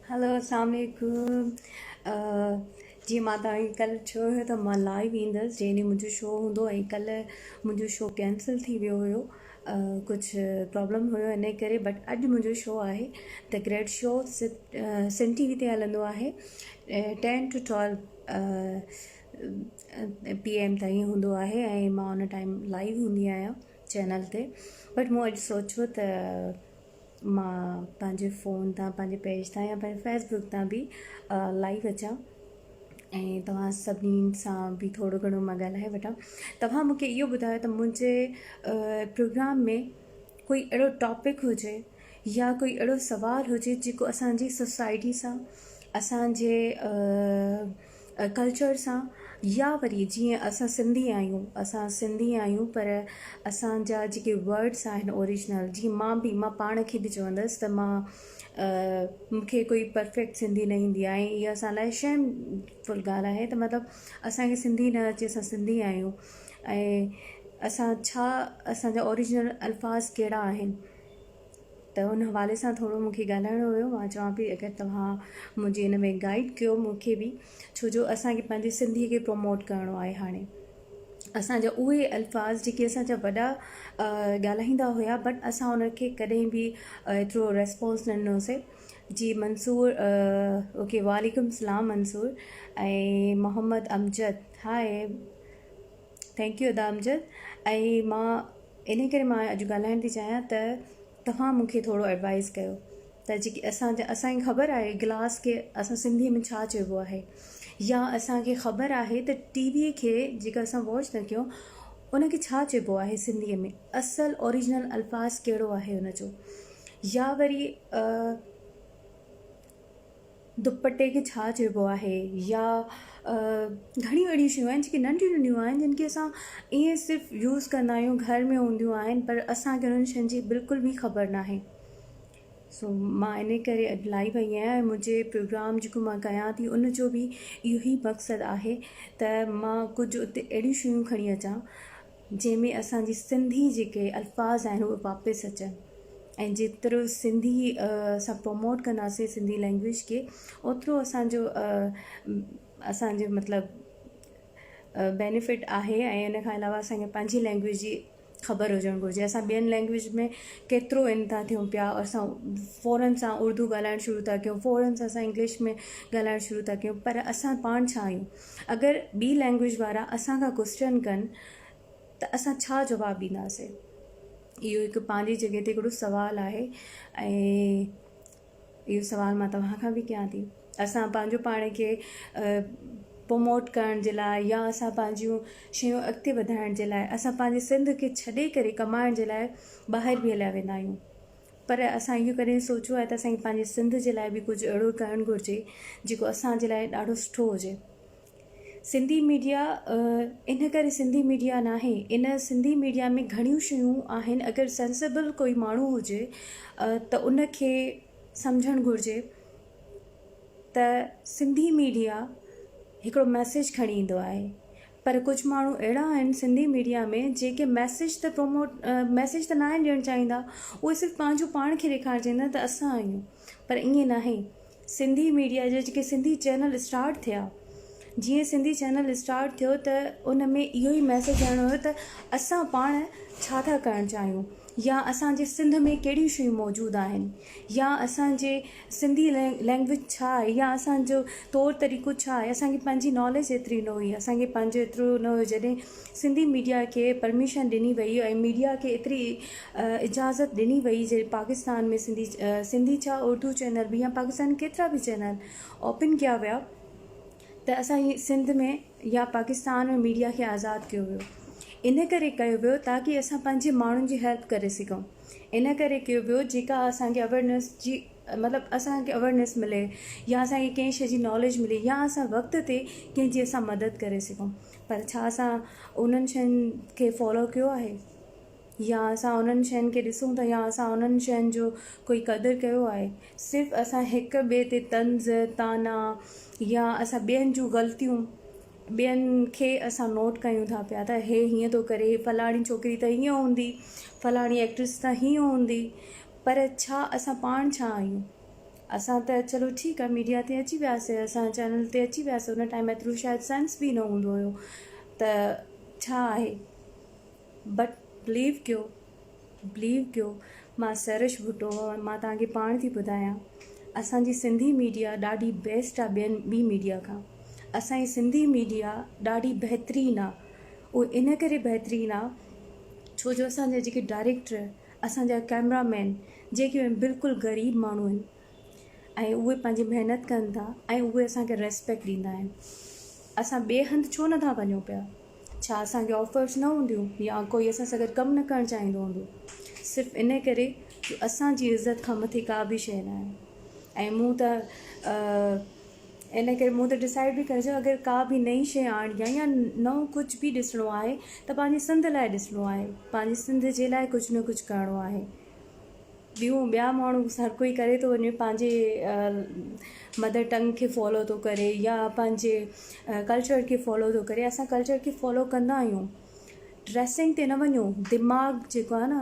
هلو اسلام عليڪم. جي مان توهان کي ڪلهه چيو هيو ته مان لائيو ايندس جنهن ڏينهن منهنجو شو هوندو ۽ ڪلهه منهنجو شو ڪينسل ٿي ويو هيو ڪجهه پرابلم هيو ان ڪري بٽ اڄ منهنجو شو آهي the great show Sindh T V تي هلندو آهي ten to 12 P M تائين هوندو آهي ۽ مان ان ٽائيم لائيو هوندي آهيان چينل تي بٽ مون اڄ سوچيو ته مان پنهنجي فون تان پنهنجي پيج تان يا پنهنجي فيس بڪ تان به لائيو اچان ۽ توهان سڀني سان به ٿورو گهڻو مان ڳالهائي وٺان. توهان مون کي اهو ٻڌايو ته منهنجي پروگرام ۾ ڪوئي اهڙو ٽاپڪ هجي يا ڪوئي اهڙو سوال هجي جيڪو اسان جي سوسائٽي سان اسان جي ڪلچر سان يا وري جيئن اسان سنڌي آهيون اسان سنڌي آهيون پر اسان جا جيڪي ورڊس آهن اوريجنل جيئن مان به مان پاڻ کي به چوندس ته مان مون کي ڪوئي پرفيڪٽ سنڌي نه ايندي آهي ۽ اها اسان لاء شيم فل ڳالهه آهي ته مطلب اسان کي سنڌي نه اچي اسان سنڌي آهيون ۽ اسان ڇا اسان جا اوريجنل الفاظ ڪهڙا آهن ته ان حوالي سان ٿورو مون کي ڳالهائڻو هيو مان چوان پئي اگر توهان منهنجي ان ۾ گائيڊ ڪيو مون کي به ڇو جو اسان کي پنهنجي سنڌي کي پروموٽ ڪرڻو آهي هاڻي اسان جا اهي الفاظ جيڪي اسان جا وڏا ڳالهائيندا هيا بٽ اسان ان کي ڪڏهن به ايترو ريسپانس نه ڏنوسي جي منصور اوڪي وعليڪم السلام Mansoor ۽ Muhammad Amjad high thank you ادا امجد ۽ مان انهي ڪري مان اڄ ڳالهائڻ ٿي چاهيان ته توهان مون کي ٿورو ايڊوائز ڪيو ته جيڪي اسان جا اسان کي خبر آهي گلاس کي اسان سنڌي ۾ ڇا چئبو آهي يا اسان کي خبر آهي ته ٽي وي کي جيڪا اسان واچ ٿا ڪيون ان کي ڇا چئبو آهي سنڌي ۾ اصل اوريجنل الفاظ ڪهڙو آهي ان جو يا وري دوپٽي کي ڇا چئبو آهي يا گهڻيون اهڙيون شيون آهن جيڪي ننڍيون ننڍيون آهن جن کي اسان ائين صرف يوز ڪندا آهيون گهر ۾ هونديون آهن پر اسان کي انهن شين جي بلڪل به خبر ناهي سو مان ان ڪري اڄ لائيو آئي آهيان ۽ منهنجي پروگرام جيڪو مان ڪيان ٿي ان جو به اهو ئي مقصد آهي ته مان ڪجهه اتي اهڙيون شيون کڻي اچان جنهن ۾ اسان جي سنڌي جيڪي الفاظ آهن اهي واپس اچن ۽ جيترو سنڌي اسان پروموٽ ڪنداسين سنڌي لينگويج کي اوترو اسان جو اسان جو مطلب بينيفٽ آهي ۽ ان کان علاوه اسان کي پنهنجي لينگويج جي خبر هجڻ گهرجي اسان ٻين لينگويج ۾ ڪيترو ان ٿا ٿيون پيا اسان فورن سان اردو ڳالهائڻ شروع ٿا ڪيون فورن سان اسان انگلش ۾ ڳالهائڻ شروع ٿا ڪيون پر اسان پاڻ ڇا آهيون اگر ٻي لينگويج وارا اسان کان ڪوسچن ڪن ته اسان ڇا جواب ڏينداسين؟ اهو هڪ پنهنجي جڳهه تي هڪڙو سوال آهي ۽ اهو سوال مان توهان کان به ڪيان ٿي. اسان پنهنجو پاڻ کي پروموٽ ڪرڻ جي لاء يا اسان پنهنجون شيون اڳتي وڌائڻ جي لاء اسان پنهنجي سنڌ کي ڇڏي ڪري ڪمائڻ جي لاء ٻاهر به هليا ويندا آهيون پر اسان اهو ڪڏهن سوچيو آهي ته اسان کي پنهنجي سنڌ جي لاء به ڪجهه اهڙو ڪرڻ گهرجي جيڪو اسان جي لاء ڏاڍو سٺو هجي. سنڌي ميڊيا ان ڪري سنڌي ميڊيا ناهي ان سنڌي ميڊيا ۾ گهڻيون شيون آهن اگر سينسيبل ڪوئي ماڻهو هجي ته ان کي سمجهڻ گهرجي ته سنڌي ميڊيا هڪڙو ميسيج کڻي ايندو آهي پر ڪجهه ماڻهو اهڙا آهن سنڌي ميڊيا ۾ جيڪي ميسيج ته پروموٽ ميسيج ته ناهن ڏيڻ چاهيندا اهي صرف پنهنجو پاڻ کي ڏيکارڻ چاهيندا ته اسان آهيون پر ائين ناهي سنڌي ميڊيا جا جيڪي سنڌي چينل اسٽارٽ ٿيا جيئن سنڌي چينل اسٽارٽ ٿيو ته ان ۾ اهو ئي ميسيج آڻڻو هيو ته اسان پاڻ ڇا ٿا ڪرڻ چاهيون يا اسان جي سنڌ ۾ ڪهڙيون شيون موجود آهن يا اسان جي سنڌي لينگويج ڇا آهي يا اسان جو طور طريقو ڇا آهي اسان کي پنهنجي ناليج ايتري نه هئي اسان کي پنهنجو ايترو نه هيو جڏهن سنڌي ميڊيا کي پرميشن ڏني وئي ۽ ميڊيا کي ايتري اجازت ڏني وئي جي پاڪستان ۾ سنڌي سنڌي ڇا اردو چينل به يا پاڪستان ڪيترا به چينل اوپن ڪيا ويا ته اسان جي سنڌ ۾ يا پاڪستان ۾ ميڊيا کي آزاد ڪيو ويو ان ڪري ڪيو ويو تاڪي اسان پنهنجي ماڻهن جي هيلپ ڪري سگهون ان ڪري ڪيو ويو جيڪا اسان کي اويرنيس جي مطلب اسان کي اويرنيس ملي يا اسان کي ڪنهن شي جي ناليج ملي يا اسان وقت تي ڪنهن جي اسان مدد ڪري سگهون پر ڇا اسان انهن شين کي فالو ڪيو آهي يا اسان انهن شين کي ڏسون ٿا يا اسان انهن شين جو ڪوئي قدر ڪيو آهي صرف اسان هڪ ٻئي تي طنز طعنا يا اسان ٻين جون غلطيون ٻين کي اسان نوٽ ڪيون ٿا پيا ته هي هيئن ٿو ڪري فلاڻي ڇوڪري ته هيئن هوندي فلاڻي ايڪٽريس ته هيئن هوندي پر ڇا اسان پاڻ ڇا آهيون؟ اسان ته چلو ٺيڪ آهي ميڊيا تي اچي وياسي اسان چينل تي اچي وياسي ان ٽائيم ايترو شايد سينس به نه هوندو هيو ته ڇا آهي بٽ بليو ڪيو بليو ڪيو مان سحرش ڀٽو مان توهان کي پاڻ ٿي ٻڌايان اسان جي سنڌي ميڊيا ڏاڍي بيسٽ آهي ٻين ٻي ميڊيا کان اسان جي سنڌي ميڊيا ڏاڍي بهترين آهي اهو ان ڪري بهترين آهي ڇو جو اسان جا جيڪي ڊائريڪٽر اسان جا ڪئميرا مين جيڪي آهن بلڪل غريب ماڻهو آهن ۽ اهي پنهنجي محنت ڪن ٿا ۽ اهي اسان کي ريسپيڪٽ ڏيندا آهن اسان ٻئي هنڌ ڇو نٿا وڃون پيا ڇا اسان کي آفرس نه هونديون يا ڪوئي اسان سان گڏ ڪم نه ڪرڻ چاهيندو هوندو صرف ان ڪري جو اسان جي عزت کان مٿي ڪا به شيء نه آهي ۽ مون ته ان ڪري مون ته ڊسائيڊ به ڪري ڇڏيو اگر ڪا به نئين شيء آڻڻي آهي يا نئون ڪجهه به ڏسڻو آهي ته پنهنجي سنڌ لاء ڏسڻو آهي پنهنجي سنڌ جي لاء ڪجهه نه ڪجهه ڪرڻو آهي ٻيون ٻيا ماڻهو هر ڪوئي ڪري ٿو وڃي پنهنجي مدر ٽنگ کي فالو ٿو ڪري يا پنهنجي ڪلچر کي فالو ٿو ڪري اسان ڪلچر کي فالو ڪندا آهيون ڊريسنگ تي نه وڃو دماغ جيڪو آهي نه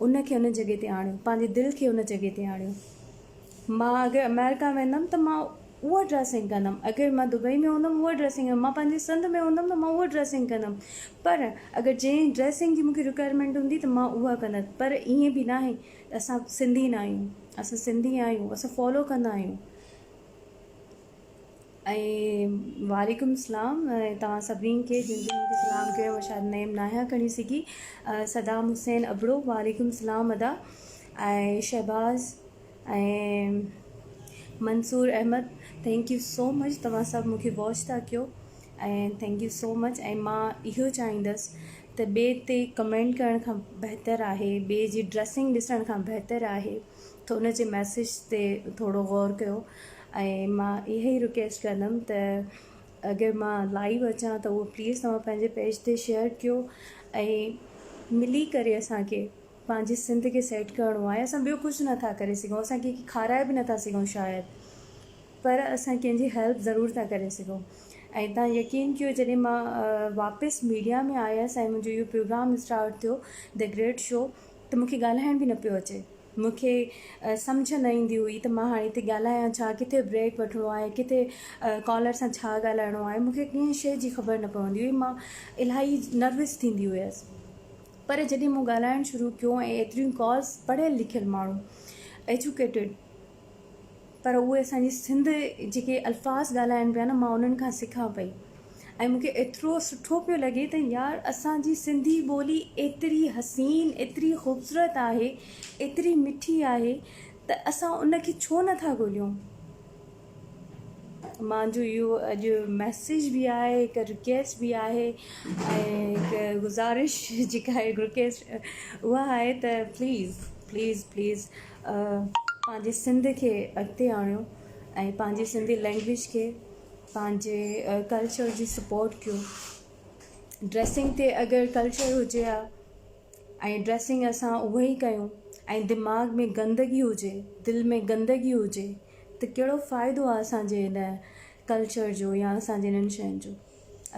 ان کي ان جڳهه تي آڻيو پنهنجي دل کي ان جڳهه تي آڻيو مان اگر آمريڪا ويندم ته مان اها ڊريسنگ ڪندم اگر مان دبئي ۾ هوندم اها ڊريسنگ ڪندم مان پنهنجي سنڌ ۾ هوندم ته مان اها ڊريسنگ ڪندم پر اگر جنهن ڊريسنگ جي مونکي رڪوائرمينٽ هوندي ته مان اها ڪندس پر ائين به ناهي ته اسان سنڌي نه آهيون اسان سنڌي آهيون اسان فالو ڪندا آهيون ۽ وعليڪم السلام ۽ توهان سڀني کي جن جن مونکي سلام ڪيو مان شايد نيم ناهيان کڻي سگهي صدام حسين ابڙو وعليڪم السلام ادا ۽ Shahbaz ۽ Mansoor Ahmed thank you so much توهان سڀ مونکي واچ ٿا ڪيو ۽ thank you so مچ ۽ مان اهو چاهيندس ته ٻئي تي ڪمينٽ ڪرڻ کان بهتر آهي ٻئي جي ڊريسنگ ڏسڻ کان بهتر آهي ته ان جي ميسيج تي ٿورو غور ڪيو ۽ مان اها ئي رڪويسٽ ڪندم ته اگر مان لائيو اچان ته اهو پليز توهان پنهنجي پيج تي شيئر ڪيو ۽ ملي ڪري اسانکي پنهنجي سنڌ کي سيٽ ڪرڻو آهي اسان ٻيو ڪجهه نٿا ڪري سگهون اسان ڪنهن کي کارائي به نٿا سگهون شايد پر اسان ڪنهن جي هيلپ ضرور ٿا ڪري سگهون ۽ تان يقين ڪيو جڏهن مان واپس ميڊيا ۾ آيس ۽ منهنجو اهو پروگرام اسٽارٽ ٿيو the great show ته مون کي ڳالهائڻ به نه پيو اچي. مون کي سمجهه نه ايندي هئي ته مان هاڻي هتي ڳالهايان ڇا، ڪٿي بريڪ وٺڻو آهي، ڪٿي ڪالر سان ڇا ڳالهائڻو آهي، مون کي ڪنهن شيء جي خبر نه پوندي هئي، مان الاهي نروس ٿيندي هيس. پر جڏهن مون ڳالهائڻ شروع ڪيو ۽ ايتريون ڪالز پڙهيل لکيل ماڻهو، ايجوڪيٽيڊ، پر اهي اسان جي سنڌ جيڪي الفاظ ڳالهائن پيا نه مان انهن کان سکان پئي ۽ مون کي ايترو سٺو پيو لڳي ته يار اسان جي سنڌي ٻولي ايتري حسين ايتري خوبصورت آهي ايتري مٺي آهي ته اسان ان کي ڇو نه ٿا ڳوليون مانجو اهو اڄ ميسيج به آهي هڪ رڪويسٽ به آهي ۽ هڪ گذارش جيڪا آهي رڪويسٽ اها آهي ته پليز پليز پليز پنهنجي سنڌ کي اڳتي آڻيو ۽ پنهنجي سنڌي لينگويج کي پنهنجي ڪلچر جي سپورٽ ڪيو ڊريسنگ تي اگر ڪلچر هجي ها ۽ ڊريسنگ اسان اهو ئي ڪيون ۽ دماغ ۾ گندگي هجي دل ۾ گندگي هجي ته ڪهڙو فائدو آهي اسانجي هن ڪلچر جو يا اسانجي هنن شين جو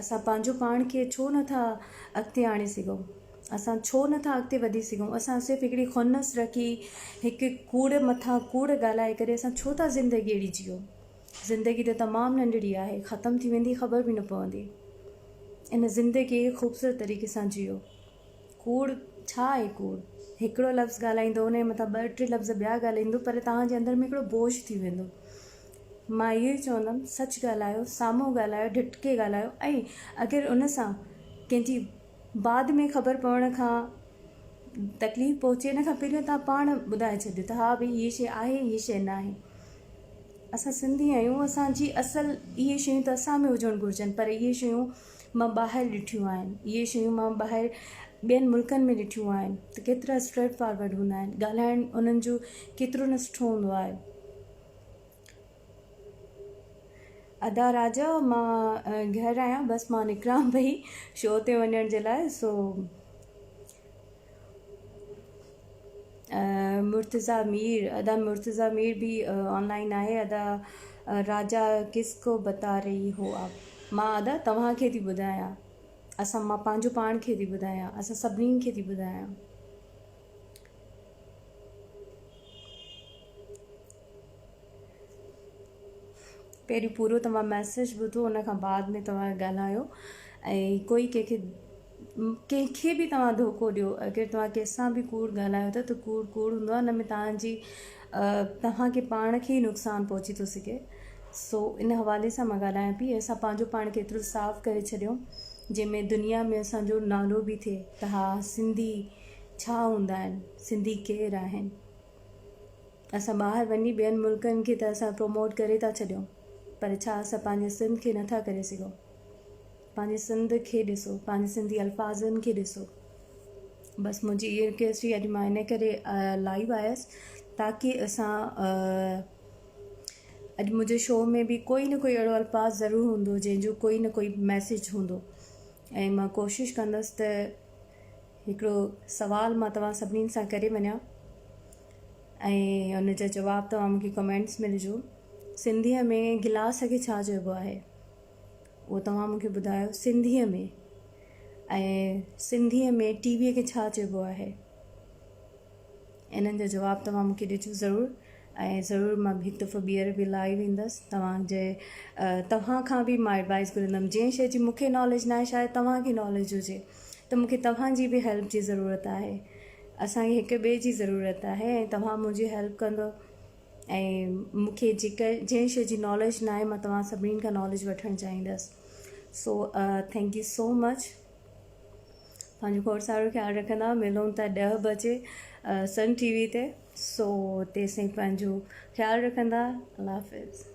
اسان پنهنجو پاڻ کي ڇو نه ٿا اڳتي آڻي سگهون؟ اسان ڇو نه ٿا اڳتي وڌي سگهون؟ اسان صرف هڪڙي خنس رکي هڪ ڪوڙ مٿان ڪوڙ ڳالهائي ڪري اسان ڇو ٿا زندگي اهڙي جيئون؟ زندگي ته تمام ننڍڙي آهي ختم ٿي ويندي خبر به نه پوندي. ان زندگي کي خوبصورت طريقي سان جيئو. ڪوڙ ڇا آهي ڪوڙ؟ هڪڙو لفظ ڳالهائيندو ان جي مٿان ٻه ٽي لفظ ٻيا ڳالهائيندو پر توهان جي اندر ۾ هڪڙو بوجهه ٿي ويندو. مان اهو ئي چوندم سچ ڳالهايو، سامهون ڳالهايو، ڍٽڪي ڳالهايو ۽ اگر ان سان ڪنهن جي بعد ۾ خبر پوڻ کان تڪليف پهچي ان کان پهريون توهان پاڻ ٻڌائي ڇڏيو ته ها ڀئي هيء شيء آهي هيء شيء ناهي. اسان سنڌي آهيون اسان جي اصل اهي شيون ته اسان ۾ هجڻ گهرجن پر اهي شيون مان ٻاهر ڏٺيون آهن اهي شيون مان ٻاهر ٻين ملڪن ۾ ڏٺيون آهن ته ڪيترا اسٽريٽ فارورڊ هوندا آهن ڳالهائڻ انهن جو ڪيترو نه سٺو هوندو آهي. ادا راجا مان گهر آهيان بس مان نڪران پئي شو تي وڃڻ جي لاء سو مرتضيٰ مير ادا مرتضيٰ مير به آن لائن آهي ادا راجا ڪس ڪو بتا رهي هو آپ مان ادا توهان کي ٿي ٻڌايان اسان مان پنهنجو پاڻ کي ٿي ٻڌايان اسان سڀني کي ٿي ٻڌايان. پهريون پورو توهان ميسيج ٻڌو ان کان بعد ۾ توهان ڳالهايو ۽ ڪوئي ڪنهن کي ڪنهن کي به توهان ڌوڪو ڏيو اگر توهان ڪنهن سان به ڪوڙ ڳالهايو ٿا ته ڪوڙ ڪوڙ هوندو آهي ان ۾ توهان جي توهان کي پاڻ کي ئي نقصان پهچي ٿو سگهي سو ان حوالي سان مان ڳالهايان پئي اسان پنهنجو پاڻ کي ايترو صاف ڪري ڇڏيون جنهن ۾ دنيا ۾ اسان جو نالو به ٿئي ته ها سنڌي ڇا هوندا آهن سنڌي ڪير آهن اسان ٻاهر وڃي ٻين ملڪن کي ته اسان پروموٽ ڪري ٿا ڇڏيون پر ڇا اسان پنهنجي سنڌ کي نٿا ڪري سگهون پنهنجي سنڌ کي ڏسو پنهنجي سنڌي الفاظن کي ڏسو بس منهنجي اها رڪويسٽ هئي اڄ مان ان ڪري لائيو آيس تاڪي اسان اڄ منهنجي شو ۾ به ڪوئي نه ڪوئي اهڙو الفاظ ضرور هوندو جنهن جو ڪوئي نه ڪوئي ميسيج هوندو ۽ مان ڪوشش ڪندس ته هڪڙو سوال مان توهان سڀني سان ڪري وڃان ۽ ان جا جواب توهان مون کي ڪمينٽس ۾ ڏجو سنڌيء ۾ گلاس کي ڇا چئبو آهي اهو توهان مون کي ٻڌايو سنڌيء ۾ ۽ سنڌيء ۾ ٽي ويء کي ڇا چئبو آهي انهن جا جواب توهان مون کي ڏجو ضرور ۽ ضرور مان هڪ دفعو ٻيهر به لائيو ايندس توهان جي توهان کان به مان ايڊوائس گهرندم جنهن شيء جي مون کي ناليج ناهي شايد توهان کي ناليج هجي ته مون کي توهان جي به هيلپ جي ضرورت آهي اسان کي هڪ ٻئي جي ضرورت آهي ۽ توهان منهنجي هيلپ ڪندو ۽ مون کي جيڪا جنهن شيء جي ناليج ناهي مان توهان سڀني کان ناليج وٺڻ چاهيندس so thank you so much پنهنجو کوڙ سارو خيال رکندا ملون ٿا ڏهه بجي سن ٽي وي تي سو تيسين پنهنجو خيال رکندا الله حافظ.